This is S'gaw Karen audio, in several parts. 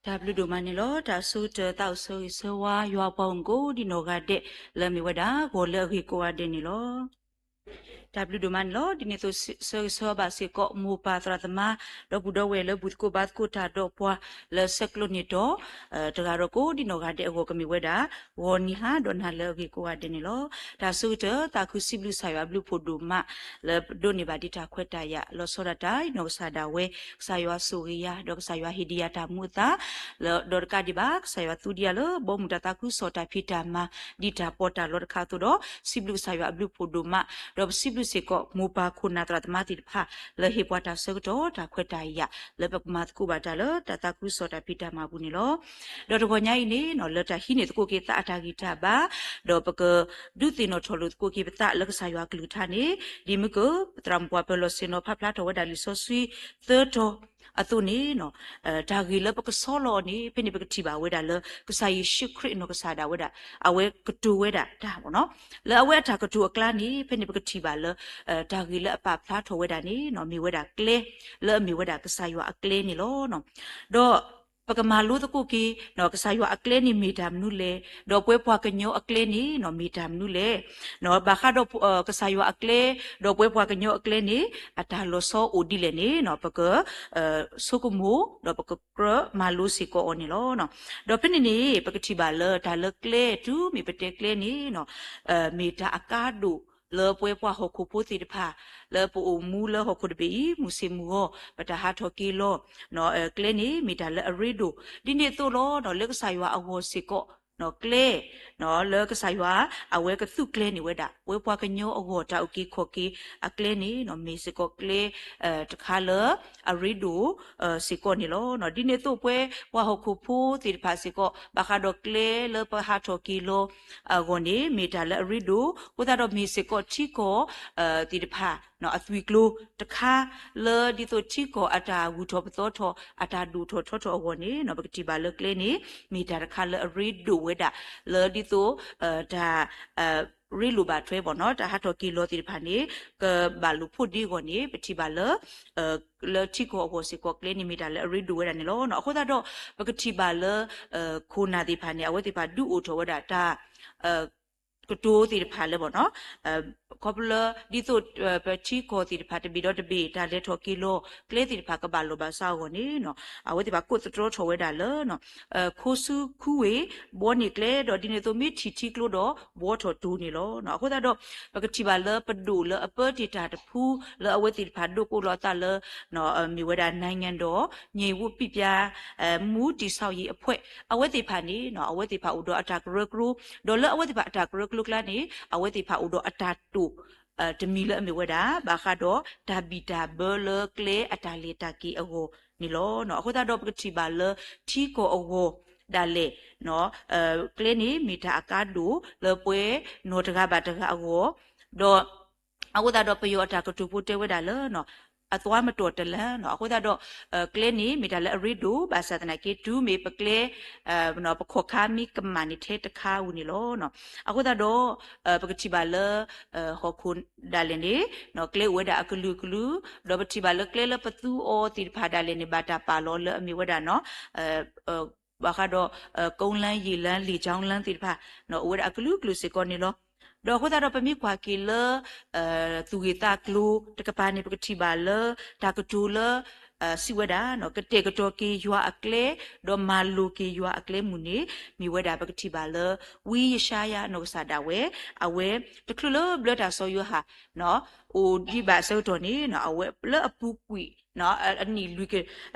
တၢ်ဘျုးဒိၣ်မးန့ၣ်လီၤ. တၢ်ဆိကတၢၢ်သးအိၣ်ဆၢဂ့ၤဆၢဝါ ယွၤအပှၤဂီၢ်မုၢ်ကိးဒံနီၢ်ဂၤဒဲး လၢအမ့ၢ်ဝဲဒၣ် ဂီၤလၢအဂ့ၤကိးဂၤဒဲးန့ၣ်လီၤ. တၢ်ဘျုးဒိၣ်မးန့ၣ်လီၤ. ဒ်န့ၣ်အသိးဆၢဂ့ၤဆၢဝါဘၣ်စ့ၢ်ကီး မိၢ်ပၢ်သရၣ်သမါ ဒီပုၢ်ဒီဝဲၢ်လၢဘူၣ်သကိးဘါသကိးတၢ်ဒီးပှၤ လၢဆဲးကျိးန့ၢ်တီၤ တဂၤဒီးကိးဒံနီၢ်ဂၤဒဲးအဂီၢ် ကမ့ၢ်ဝဲဒၣ် ဂီၤနံၤဟါဒီးနၤလၢအဂ့ၤကိးဂၤဒဲးန့ၣ်လီၤ. တၢ်ဆိကတၢၢ်သးခုစံးဘျုးကစၢ်ယွၤအဘျုးဖှိၣ်ဒိၣ်မး လၢပဒိးန့ၢ်ဘၣ်ဒံးတၢ်ခွဲးတၢ်ယာ် လီၤဆီဒၣ်တၢ် နီၢ်ကစၢ်ဒၣ်ဝဲ ကစၢ်ယွၤဆိၣ်ဂ့ၤယၤ ဒီးကစၢ်ယွၤဟ့ၣ်ဒံးယၤတၢ်မူအသါ လၢဒီးတကးဒံးဘၣ် ကစၢ်ယွၤသူဒံးယၤလၢ ဘီမုၢ်တၢ်သးခုကစီၣ်တၢ်ဖံးတၢ်မၤ ဒ်တၢ်ပီးတၢ်လီတခါအသိးဒီး စံးဘျုးကစၢ်ယွၤအဘျုးဖှိၣ်ဒိၣ်မး ဒီးပစံးဘျုးစ့ၢ်ကီး မိၢ်ပၢ်ခိၣ်နၢ်သရၣ်သမါသ့ၣ်တဖၣ် လၢဟ့ၣ်ပှၤတၢ်ဆၢကတီၢ်တၢ်ခွဲးတၢ်ယာ် လၢပကမၤသကိးဘၣ်တၢ်လၢတၢ်သးခုကစီၣ်တၢ်ဖံးတၢ်မၤအပူၤန့ၣ်လီၤ. ဒီးတဂီၤညါအံၤန့ၣ် လၢတၢ်ဟံးန့ၢ်သကိးက့ၤသးအတၢ်ဂံၢ်တၢ်ဘါ ဒီးပကဒုးသ့ၣ်နီၣ်ထီၣ်လိာ်သကိးက့ၤပသးလၢကစၢ်ယွၤအကလုၢ်ကထါန့ၣ် ဒ်မ့ၢ်က ပသရၣ်မုၣ်ပှၢ်ပၢၤလီၢ်ဆ့ၣ်နီၤဖးဖျါထီၣ်ဝဲဒၣ်လံာ်စီဆှံသၢတီၤအသိးန့ၣ် တၢ်ဂ့ၢ်လၢပကဆီလီၤအီၤန့ၣ် ဖဲန့ၣ်ပကထံၣ်ဘၣ်ဝဲဒၣ်လၢ ကစၢ်ယ့ၣ်ၡူးခရံာ်နီၢ်ကစၢ်ဒၣ်ဝဲဒၣ် အဝဲကတိၤဝဲဒၣ်တၢ်မ့ၢ်နီၤ လၢအဝဲအတၢ်ကတိၤအကျါန့ၣ် ဖဲန့ၣ်ပကထံၣ်ဘၣ်လၢ တၢ်ဂ့ၢ်လၢအပာ်ဖျါထီၣ်ဝဲဒၣ်န့ၣ် မ့ၢ်ဝဲဒၣ်ကျဲ လၢအမ့ၢ်ဝဲဒၣ်ကစၢ်ယွၤအကျဲန့ၣ်လီၤ. ဒီးပကမၤလိသကိးက့ၤ ကစၢ်ယွၤအကျဲန့ၣ်မ့ၢ်တၢ်မနုၤလဲၣ်, ဒီးပဝဲပှၤကညီအကျဲန့ၣ် မ့ၢ်တၢ်မနုၤလဲၣ်. ဘၣ်ဃးဒီးကစၢ်ယွၤအကျဲ ဒီးပဝဲပှၤကညီအကျဲန့ၣ် အတၢ်လီၤဆီအိၣ်ဒ်လဲၣ်န့ၣ် ပက ဆိကမိၣ် ဒီးပကကြၢးမၤလိစ့ၢ်ကီးအီၤန့ၣ်လီၤ. ဒီးဖဲန့ၣ်န့ၣ် ပကထံၣ်ဘၣ်လၢတၢ်လၢကျဲ တုၤမ့ၢ်ပတဲကျဲန့ၣ် မ့ၢ်တၢ်အကါဒိၣ်လၢပဝဲပှၤဟီၣ်ခိၣ်ဖိသ့ၣ်တဖၣ် လၢပအိၣ်မူလၢဟီၣ်ခိၣ်တဘ့ၣ်အံၤ မုၢ်ဆ့ၣ်မုၢ်ဂီၤ ပတၢ်ဟးထီၣ်က့ၤလီၤ ကျဲန့ၣ် မ့ၢ်တၢ်လၢအရ့ဒိၣ် ဒ်န့ၣ်အသိးလီၤ. လၢကစၢ်ယွၤအဂီၢ်စ့ၢ်ကီး ကျဲ လၢကစၢ်ယွၤ အဝဲကသူကျဲန့ၢ်ဝဲဒၣ် ပဝဲပှၤကညီအဂီၢ် တၢ်အုၣ်က့ၤခီၣ်က့ၤအကျဲန့ၣ် မ့ၢ်စ့ၢ်ကီးကျဲ တခါလၢ အရ့ဒိၣ် စ့ၢ်ကီးန့ၣ်လီၤ. ဒ်န့ၣ်အသိးပဝဲပှၤဟီၣ်ခိၣ်ဖိသ့ၣ်တဖၣ်စ့ၢ်ကီး ဘၣ်ဃးဒီးကျဲလၢပဟးထီၣ်က့ၤလီၤအဂီၢ်န့ၣ် မ့ၢ်တၢ်လၢအရ့ဒိၣ် အဃိသတးဒီးမ့ၢ်စ့ၢ်ကီးထံကီၢ် သ့ၣ်တဖၣ် အသွံၣ်ကျိၤတခါ လၢဒ်သိးထံကီၢ်အတၢ်ဂုၤထီၣ်ပသီထီၣ် အတၢ်ဒိၣ်ထီၣ်ထီထီၣ်အဂီၢ်န့ၣ် ပကထံၣ်ဘၣ်လၢကျဲန့ၣ် မ့ၢ်တၢ်တခါလၢအရ့ဒိၣ်ဝဲဒၣ် လၢဒ်သိး တၢ် ရ့လိာ်ဘၣ်ထွဲ တၢ်ဟးထီၣ်က့ၤလီၤသ့ၣ်တဖၣ်န့ၣ် ကဘၣ်လိာ်ဖိးဒ့အဂီၢ်န့ၣ် ပထံၣ်ဘၣ်လၢ လၢထံကီၢ်အဂီၢ်စ့ၢ်ကီးကျဲန့ၣ် မ့ၢ်တၢ်လၢအရ့ဒိၣ်ဝဲဒၣ်န့ၣ်လီၤ. အဃိသတးဒီး ပကထံၣ်ဘၣ်လၢ ခိၣ်နၢ်သ့ၣ်တဖၣ်န့ၣ် အဝဲသ့ၣ်တဖၣ်ဒုးအိၣ်ထီၣ်ဝဲဒၣ်တၢ် ကတိၤသ့ၣ်တဖၣ်လၢ ခီဖျိလၢ ဒ်သိး ပထံကီၢ်သ့ၣ်တဖၣ်တဘ့ၣ်ဒီးတဘ့ၣ် တၢ်လဲၤထီၣ်က့ၤလီၤကျဲသ့ၣ်တဖၣ်ကဘၣ်လိာ်ဘၣ်စးအဂီၢ်န့ၣ် အဝဲသ့ၣ်တဖၣ်ကိးသတြီထီၣ်ဝဲဒၣ်လၢ ခိဆူခူဝ့ၢ် ဘှီန့ၢ်ကျဲ ဒီးဒ်န့ၣ်အသိးမ့ၢ်ထံၣ်ထံကျိဒီး ဘှီထီၣ်တိၤန့ၣ်လီၤ. အဃိသတးဒီး ပကထံၣ်ဘၣ်လၢပဒိၣ်လၢအပၢတ့ၢ်တၢ်တဖု လၢအဝဲသ့ၣ်တဖၣ်ဒိးကိးလီၤအသးလၢ မ့ၢ်ဝဲဒၣ် နိုင်ငံတော် ငြိမ်ဝပ်ပိပြား မူးတည်ဆောက်ရေးအဖွဲ့ အဝဲသ့ၣ်တဖၣ်န့ၣ် အဝဲသ့ၣ်တဖၣ်အိၣ်ဒီးအတၢ်ကရၢကရိ ဒီးလၢအဝဲသ့ၣ်တဖၣ်အတၢ်ကရၢကရိကျါန့ၣ် အဝဲသ့ၣ်တဖၣ်အိၣ်ဒီးအတၢ်တိာ် တမံၤလၢအမ့ၢ်ဝဲဒၣ် ဘၣ်ဃးဒီးတၢ်ဘံၣ်တၢ်ဘၢလၢကျဲအတၢ်လဲၤတၢ်က့ၤအဂီၢ်န့ၣ်လီၤ. အဃိသတးဒီးပကထံၣ်ဘၣ်လၢထံကီၢ်အဂီၢ်ဒၣ်လဲာ် ကျဲန့ၣ်မ့ၢ်တၢ်အကါဒိၣ်လၢပဝဲနီၢ်တဂၤဘၣ်တဂၤအဂီၢ် ဒီး အဃိသတးဒီးပယီၤအတၢ်ကတိၤဖိတဲဝဲဒၣ်လၢ အသွားမတော်တလမ်း အဃိသတးဒီး ကျဲန့ၣ်မ့ၢ်တၢ်လၢအရ့ဒိၣ် ဘၣ်ဆၣ်သနာ်က့ တုၤမ့ၢ်ပကျဲ ပခီၣ်ခါမ့ၢ်ကမၣ်န့ၣ်ထဲတခါဝံၤန့ၣ်လီၤ. အဃိသတးဒီး ပကထံၣ်ဘၣ်လၢ ဟီၣ်ခိၣ်ဒၣ်လဲာ်န့ၣ် ကျဲအိၣ်ဝဲဒၣ်အကလုာ်ကလုာ် ဒီးပထံၣ်ဘၣ်လၢကျဲလၢပသူအီၤသ့ၣ်တဖၣ်ဒၣ်လဲာ်န့ၣ် ဘၣ်တၢ်ပာ်လီၤလၢအမ့ၢ်ဝဲဒၣ် ဘၣ်ဃးဒီး ကုန်းလမ်း ရေလမ်း လေကြောင်းလမ်း သ့ၣ်တဖၣ် အိၣ်ဝဲဒၣ်အကလုာ်ကလုာ်စ့ၢ်ကီးန့ၣ်လီၤ. ဒီးအဃိသတးဒီးပမ့ၢ်ကွၢ်က့ၤလၢ သူၣ်ဂ့ၢ်သးကျိၤတကပၤန့ၣ် ပကထံၣ်ဘၣ်လၢ တၢ်ကတိၤလၢ စံးဝဲဒၣ် ကတဲာ်ကတီၤက့ၤယွၤအကျဲ ဒီးမၤလိာ်က့ၤယွၤအကျဲမုၢ်န့ၣ် မ့ၢ်ဝဲဒၣ်ပကထံၣ်ဘၣ်လၢ ဝံယၡါယၤနီၢ်ကစၢ်ဒၣ်ဝဲ အဝဲ တချုးလၢဘျၢတၢ်စီၤယိၤဟၣ် အိၣ်ဒံးဘၣ်အဆၢကတီၢ်န့ၣ် အဝဲလၢအပူၤကွံာ် အနံၣ် လွံၢ်က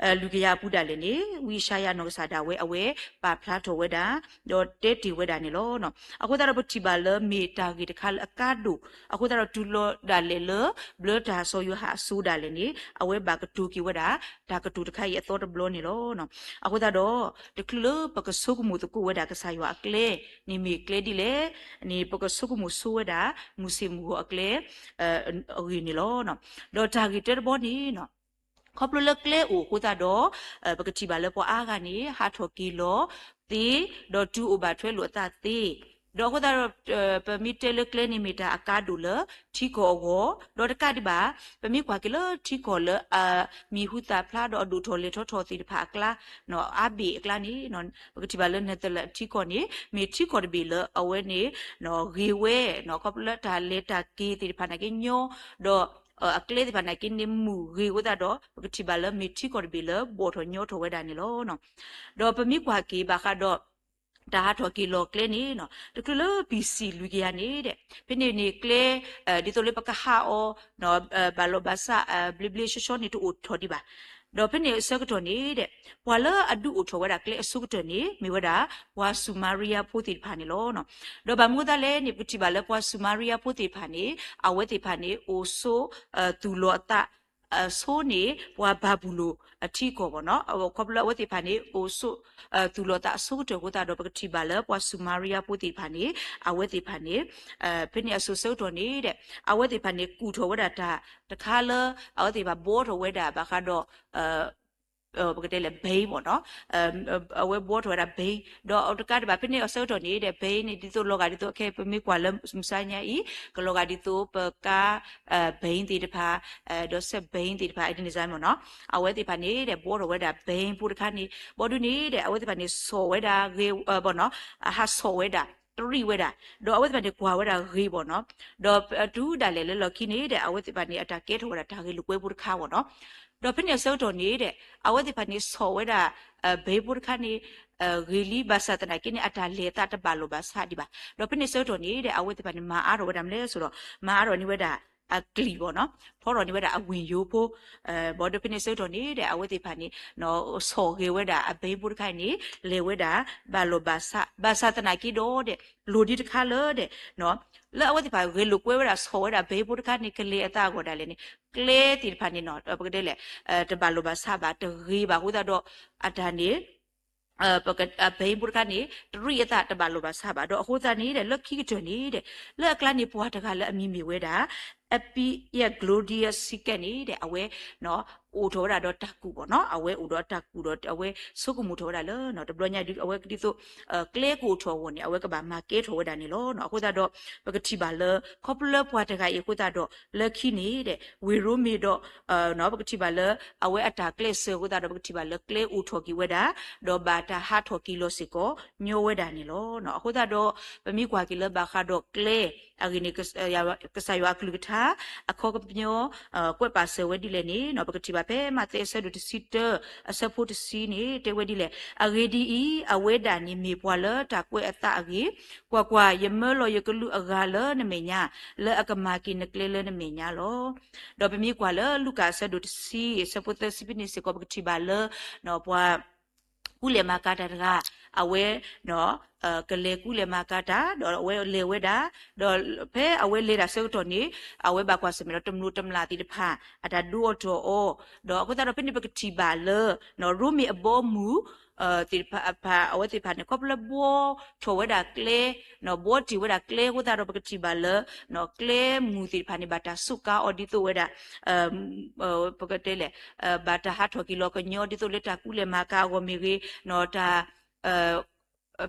ယၤအပူၤဒၣ်လဲာ်န့ၣ် ဝံယၡါယၤနီၢ်ကစၢ်ဒၣ်ဝဲ အဝဲပာ်ဖျါထီၣ်ဝဲဒၣ် ဒီးတဲတ့ၢ်ဝဲဒၣ်န့ၣ်လီၤ. အဃိသတးဒီးပထံၣ်ဘၣ်လၢမ့ၢ်တၢ်ဂ့ၢ်တခါလၢအကါဒိၣ် အဃိသတးဒီးတုၤလီၤဒၣ်လဲာ်လၢ ဘျၢတၢ်စီၤယိၤဟၣ်အစိၤဒၣ်လဲာ်န့ၣ် အဝဲဘၣ်ကတိၤက့ၤဝဲဒၣ် တၢ်ကတိၤတခါအံၤအသီတဘျီန့ၣ်လီၤ. အဃိသတးဒီး တချုးလၢပကဆိကမိၣ်သကိးဝဲဒၣ်ကစၢ်ယွၤအကျဲ န့ၣ်မ့ၢ်ကျဲဒ်လဲၣ်န့ၣ် ပကဆိကမိၣ်ဆိဝဲဒၣ် မုၢ်ဆ့ၣ်မုၢ်ဂီၤအကျဲ အဂ့ၢ်န့ၣ်လီၤ. ဒီးတၢ်ဂ့ၢ်တၢတဘီန့ၣ် ခီဖျိလၢကျဲအိၣ်အဃိသတးဒီး ပကထံၣ်ဘၣ်လၢပှၤအါဂၤန့ၣ် ဟးထီၣ်က့ၤလီၤသ့ ဒီးတုၤအိၣ်ဘၣ်ထွဲလိာ်အသးသ့ ဒီးအဃိသတးဒီး ပမ့ၢ်တဲလၢကျဲန့ၣ်မ့ၢ်တၢ်အကါဒိၣ်လၢထံကီၢ်အဂီၢ်, ဒီးတကးဒံးဘၣ် ပမ့ၢ်ကွၢ်က့ၤလၢထံကီၢ်လၢအမံၤဟူသၣ်ဖျါ ဒီးအဒိၣ်ထီၣ်လဲၤထီၣ်ထီၣ်သ့ၣ်တဖၣ်အကျါ အါဘ့ၣ်အကျါန့ၣ် ပကထံၣ်ဘၣ်လၢ Netherlands ထံကီၢ်န့ၣ် မ့ၢ်ထံကီၢ်တဘ့ၣ်လၢအဝဲန့ၣ် ဂ့ၤဝဲ ခီဖျိလၢတၢ်လဲၤတၢ်က့ၤသ့ၣ်တဖၣ်နာ်က့ညီ, ဒီးအကျဲသ့ၣ်တဖၣ်နာ်က့န့ၣ်မုာ်ဂ့ၤအဃိသတးဒီး ပကထံၣ်ဘၣ်လၢမ့ၢ်ထံကီၢ်တဘ့ၣ်လၢဘီၣ်ထီၣ်ညီထီၣ်ဝဲဒၣ်န့ၣ်လီၤ. ဒီးပမ့ၢ်ကွၢ်က့ၤဘၣ်ဃးဒီး တၢ်ဟးထီၣ်က့ၤလီၤကျဲန့ၣ် တချုးလၢ ဘီစံ လွံၢ်ကယၤန့ၣ်ဒီး ဖဲန့ၣ်န့ၣ်ကျဲ ဒ်သိးလၢပကဟးအီၤ ဘၣ်လီၢ်ဘၣ်စး ဘျ့ဘျ့ဆှီဆှီန့ၣ်တအိၣ်ထီၣ်ဒံးဘၣ်. ဒီးဖဲန့ၣ်အဆၢကတီၢ်န့ၣ်ဒီး ပှၤလၢအဒုးအိၣ်ထီၣ်ဝဲဒၣ်ကျဲအဆိကတၢၢ်န့ၣ် မ့ၢ်ဝဲဒၣ် ပှၤစူၤမၤရံယါဖိသ့ၣ်တဖၣ်န့ၣ်လီၤ. ဒီးဘၣ်မနုၤအဃိသတးလဲၣ်န့ၣ် ပကထံၣ်ဘၣ်လၢပှၤစူၤမၤရံယါဖိသ့ၣ်တဖၣ်န့ၣ် အဝဲသ့ၣ်တဖၣ်န့ၣ် အိၣ်ဆိး သူၣ်လီၤအသး ဆိန့ၢ် ပှၤဘၤဘူၤလိၣ်အထံအကီၢ်ဘၣ်နီၤ. ခီဖျိလၢအဝဲသ့ၣ်တဖၣ်န့ၣ် အိၣ်ဆိး သူၣ်လီၤသးအဆိကတၢၢ်အဃိသတးဒီး ပကထံၣ်ဘၣ်လၢပှၤစူၤမၤရံယါဖိသ့ၣ်တဖၣ်န့ၣ် အဝဲသ့ၣ်တဖၣ်န့ၣ် ဖဲန့ၣ်အစိၤဆၢကတီၢ်န့ၣ်ဒီး အဝဲသ့ၣ်တဖၣ်န့ၣ် ကူၣ်ထီၣ်ဝဲဒၣ်တၢ်တခါလၢ အဝဲသ့ၣ်တဖၣ်ဘှီထီၣ်ဝဲဒၣ်ဘၣ်ဃးဒီး ပကတဲလဲၣ် ဘဲဘၣ်နီၤ. အဝဲဘှီထီၣ်ဝဲဒၣ်ဘဲ, ဒီးတကးဒံးဘၣ် ဖဲန့ၣ်အဆၢကတီၢ်န့ၣ်ဒီး ဘဲန့ၣ် ဒ်သိးလီၤဂာ်ဒ်သိး ခဲအံၤပမ့ၢ်ကွၢ်လၢမုၢ်ဆါညါအံၤ ကလီၤဂာ်ဒ်သိးပကါ ဘဲသ့ၣ်တဖၣ် ဒီးစဲးဘဲသ့ၣ်တဖၣ် အဒ်န့ၣ်မ့ၢ်နီၤ. အဝဲသ့ၣ်တဖၣ်န့ၣ်ဒီး ဘှီထီၣ်ဝဲဒၣ်ဘဲဖိတခါန့ၣ် ဘီဒုန့ၣ်ဒီး အဝဲသ့ၣ်တဖၣ်န့ၣ် ဆီၣ်ဝဲဒၣ်ဂ့ၤဘၣ်နီၤ, ဟးဆီၣ်ဝဲဒၣ် တရံးဝဲဒၣ်, ဒီးအဝဲသ့ၣ်တဖၣ်န့ၣ် ကွၢ်ဝဲဒၣ်ဂ့ၤဘၣ်နီၤ. ဒီးတုၤဒၣ်လဲာ်လၢလီၢ်ခံန့ၣ်ဒီး အဝဲသ့ၣ်တဖၣ်န့ၣ် အတၢ်ကဲထီၣ်ဝဲဒၣ်တၢ်ဂ့ၢ်လိာ်ကွဲဖိတခါဘၣ်နီၤ. ဒီးဖဲန့ၣ်အဆၢကတီၢ်န့ၣ်ဒီး အဝဲသ့ၣ်တဖၣ်န့ၣ် ဆီၣ်ဝဲဒၣ် ဘဲဖိတခါန့ၣ် ဂ့ၤလံ ဘၣ်ဆၣ်သနာ်က့န့ၣ် အတၢ်လဲၤအသးတဘၣ်လီၢ်ဘၣ်ဆးဒံးဘၣ်. ဒီးဖဲန့ၣ်အဆၢကတီၢ်န့ၣ်ဒီး အဝဲသ့ၣ်တဖၣ်န့ၣ် မၤအါထီၣ်ဝဲဒၣ်မနုၤလဲၣ်အသိးဒီး မၤအါထီၣ်န့ၢ်ဝဲဒၣ်အကျံၣ်ဘၣ်နီၤ, ဖီထီၣ်န့ၢ်ဝဲဒၣ်အဝ့ၢ်ယိၤဖိ ဘၣ်ဒီးဖဲန့ၣ်အဆၢကတီၢ်န့ၣ်ဒီး အဝဲသ့ၣ်တဖၣ်န့ၣ် ဆီၣ်ဂ့ၤဝဲဒၣ်အဘဲဖိတခါအံၤန့ၣ် လဲၤဝဲဒၣ် ဘၣ်လီၢ်ဘၣ်ဆး, ဘၣ်ဆၣ်သနာ်က့ဒီးဒီး လိၣ်ဒံးတခါလၢဒီး လၢအဝဲသ့ၣ်တဖၣ်ဂ့ၢ်လိာ်ကွဲဝဲဒၣ် ဆီၣ်ဝဲဒၣ်ဘဲဖိတခါန့ၣ် ကလဲၤအသးအဂီၢ်ဒၣ်လဲာ်န့ၣ် ကျဲသ့ၣ်တဖၣ်န့ၣ်နီၤ ပကတဲလဲၣ် တဘၣ်လီၢ်ဘၣ်ဆးဘၣ် တဂ့ၤဘၣ်အဃိသတးဒီး အတၢ်န့ၣ် အဘဲဖိတခါန့ၣ် တရံးအသးတဘၣ်လီၢ်ဘၣ်ဆးဘၣ်. ဒီးအဃိသတးန့ၣ်ဒီး လၢခံကတၢၢ်န့ၣ်ဒီး လၢအကျါန့ၣ် ပှၤတဂၤလၢအမံၤမ့ၢ်ဝဲဒၣ် Appiah Gloria Seacat န့ၣ်ဒီး အဝဲ အိၣ်ထီၣ်ဝဲဒၣ်ဒီးတၢ်ကူၣ်ဘၣ်နီၤ, အဝဲအိၣ်ဒီးတၢ်ကူၣ်ဒီး အဝဲဆိကမိၣ်ထီၣ်ဝဲဒၣ်လၢ တဘျီညါဒ်အဝဲဒ်သိး ကျဲကအိၣ်ထီၣ်အဂီၢ်န့ၣ် အဝဲကဘၣ်မၤကဲထီၣ်ဝဲဒၣ်န့ၣ်လီၤ. အဃိသတးဒီး ပကထံၣ်ဘၣ်လၢ ခီဖျိလၢပှၤတဂၤအံၤအဃိသတးဒီး လၢခံန့ၣ်ဒီး ဝ့ၢ်ရိမ့ၤဒီး ပကထံၣ်ဘၣ်လၢ အဝဲအတၢ်ကျဲးစၢးအဃိသတးဒီး ပကထံၣ်ဘၣ်လၢကျဲအိၣ်ထီၣ်က့ၤဝဲဒၣ် ဒီးဘၣ်တၢ်ဟးထီၣ်က့ၤလီၤစ့ၢ်ကီး ညီဝဲဒၣ်န့ၣ်လီၤ. အဃိသတးဒီး ပမ့ၢ်ကွၢ်က့ၤလၢဘၣ်ဃးဒီးကျဲ အဂ့ၢ်န့ၣ် ကစၢ်ယွၤအကလုၢ်ကထါ အခီပညီ ကွဲးပာ်စၢၤဝဲဒ်လဲၣ်န့ၣ် ပကထံၣ်ဘၣ်ဖဲမးသဲအဆၢဒိၣ်တဆံတၢ အဆၢဖိတဆံန့ၣ် တဲဝဲဒ်လဲၣ်, အဂ့ၢ်ဒ်အံၤ, အဝဲဒၣ်န့ၣ်မ့ၢ်ပှၤလၢတၢ်ကွဲးအသးအဂ့ၢ်, ကွၢ်ကွၢ်, ယမၢလီၤယကလူးအဂၤလၢနမဲာ်ညါ, လၢအကမၤက့ၤနကျဲလၢနမဲာ်ညါလီၤ. ဒီးပမ့ၢ်ကွၢ်လၢလူၤကၣ်အဆၢဒိၣ်တဆံ အဆၢဖိသၢဆံဖဲန့ၣ်စ့ၢ်ကီး ပကထံၣ်ဘၣ်လၢ ပှၤ ကူလဲၢ်မၤကၤတၢ်တဂၤ အဝဲ ကလဲၤကူလဲၢ်မၤကၤတၢ် ဒီးအဝဲလဲၤဝဲဒၣ်, ဒီးဖဲအဝဲလဲၤတၢ်ဆၢကတီၢ်န့ၣ် အဝဲဘၣ်ကွၢ်ဆၢၣ်မဲာ်ဒီးတမျိးတမျာ်သ့ၣ်တဖၣ် အတၢ်ဒိအီၣ်ထီၣ်အီၤ, ဒီးအဃိသတးဒီးဖဲန့ၣ်ပကထံၣ်ဘၣ်လၢ ရိမ့ၤအဘီအမုၢ် သ့ၣ်တဖၣ် အဝဲသ့ၣ်တဖၣ်န့ၣ် ခီဖျိလၢဘှီထီၣ်ဝဲဒၣ်ကျဲ ဘှီတ့ၢ်ဝဲဒၣ်ကျဲအဃိသတးဒီး ပကထံၣ်ဘၣ်လၢ ကျဲမုၢ်သ့ၣ်တဖၣ်န့ၣ် ဘၣ်တၢ်စူးကါအီၤဒ်သိးဝဲဒၣ် ပကတဲလဲၣ် ဘၣ်တၢ်ဟးထီၣ်က့ၤလီၤကညီ ဒ်သိးလၢတၢ်ကူလဲၢ်မၤကၤအဂီၢ်မ့ၢ်ဂ့ၤ, တၢ်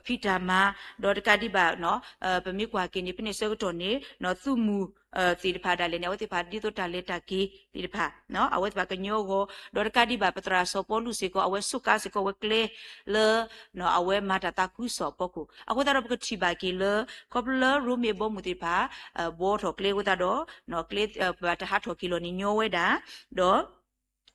ဖံးတၢ်မၤ, ဒီးတကးဒံးဘၣ် ပမ့ၢ်ကွၢ်က့ၤန့ၣ် ဖဲန့ၣ်ဆၢကတီၢ်န့ၣ် သုးမုၢ်သ့ၣ်တဖၣ်ဒၣ်လဲာ်န့ၣ် အဝဲသ့ၣ်တဖၣ်ဒ်သိးတၢ်လဲၤတၢ်က့ၤသ့ၣ်တဖၣ် အဝဲသ့ၣ်တဖၣ်ကညီဂီၤ, ဒီးတကးဒံးဘၣ် ပသရၣ်စီၤပီလူးစ့ၢ်ကီး အဝဲစူးကါစ့ၢ်ကီးဝဲကျဲလၢ အဝဲမၤတၢ်သးခုကစီၣ်အဖီခိၣ်, အဃိသတးဒီး ပကထံၣ်ဘၣ်က့ၤလၢ ခီဖျိလၢရိမ့ၤအဘီအမုၢ်သ့ၣ်တဖၣ် ဘှီထီၣ်ကျဲအဃိသတးဒီး ကျဲဘၣ်တၢ်ဟးထီၣ်က့ၤလီၤန့ၣ်ညီဝဲဒၣ်, ဒီး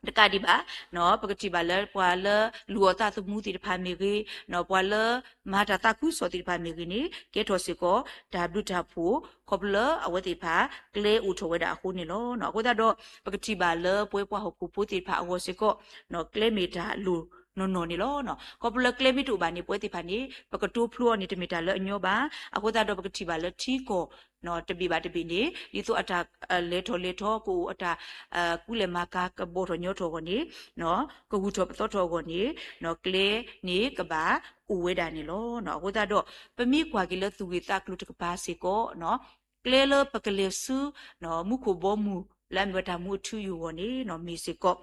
တကးဒံးဘၣ် ပကထံၣ်ဘၣ်လၢပှၤလၢလူၤအီၣ်သးသမူသ့ၣ်တဖၣ်မ့ၢ်ဂ့ၤ, ပှၤလၢမၤတၢ်သးခုကစီၣ်သ့ၣ်တဖၣ်မ့ၢ်ဂ့ၤန့ၣ် ကဲထီၣ်စ့ၢ်ကီး တၢ်ဘျုးတၢ်ဖှိၣ် ခီဖျိလၢအဝဲသ့ၣ်တဖၣ် ကျဲအိၣ်ထီၣ်ဝဲဒၣ်အဃိန့ၣ်လီၤ. အဃိသတးဒီး ပကထံၣ်ဘၣ်လၢပဝဲပှၤဟီၣ်ခိၣ်ဖိသ့ၣ်တဖၣ်အဂီၢ်စ့ၢ်ကီး ကျဲမ့ၢ်တၢ်လိၣ်နီၢ်နီၢ်န့ၣ်လီၤ. ခီဖျိလၢကျဲမ့ၢ်တအိၣ်ဘၣ်န့ၣ် ပဝဲသ့ၣ်တဖၣ်န့ၣ် ပကတိဖျိအီၤန့ၣ် တမ့ၢ်တၢ်လၢအညီဘၣ်. အဃိသတးဒီး ပကထံၣ်ဘၣ်လၢထံကီၢ် တဘ့ၣ်ဘၣ်တဘ့ၣ်န့ၣ် ဒ်သိးအတၢ်လဲၤထီၣ်လဲၤထီ ကအိၣ်အတၢ် ကူလဲၢ်မၤကၤကဘီၣ်ထီၣ်ညီထီၣ်အဂီၢ်န့ၣ် ကဂုၢ်ထီၣ်ပသီထီၣ်အဂီၢ်န့ၣ် ကျဲန့ၣ်ကဘၣ်အိၣ်ဝဲဒၣ်န့ၣ်လီၤ. အဃိသတးဒီး ပမ့ၢ်ကွၢ်က့ၤလၢသူၣ်ဂ့ၢ်သးကျိၤတကပၤစ့ၢ်ကီး ကျဲလၢပကလဲၤဆူ မူခိၣ်ဘီမုၢ် လၢအမ့ၢ်ဝဲတၢ်မူအထူအယိာ်အဂီၢ်န့ၣ် မ့ၢ်စ့ၢ်ကီး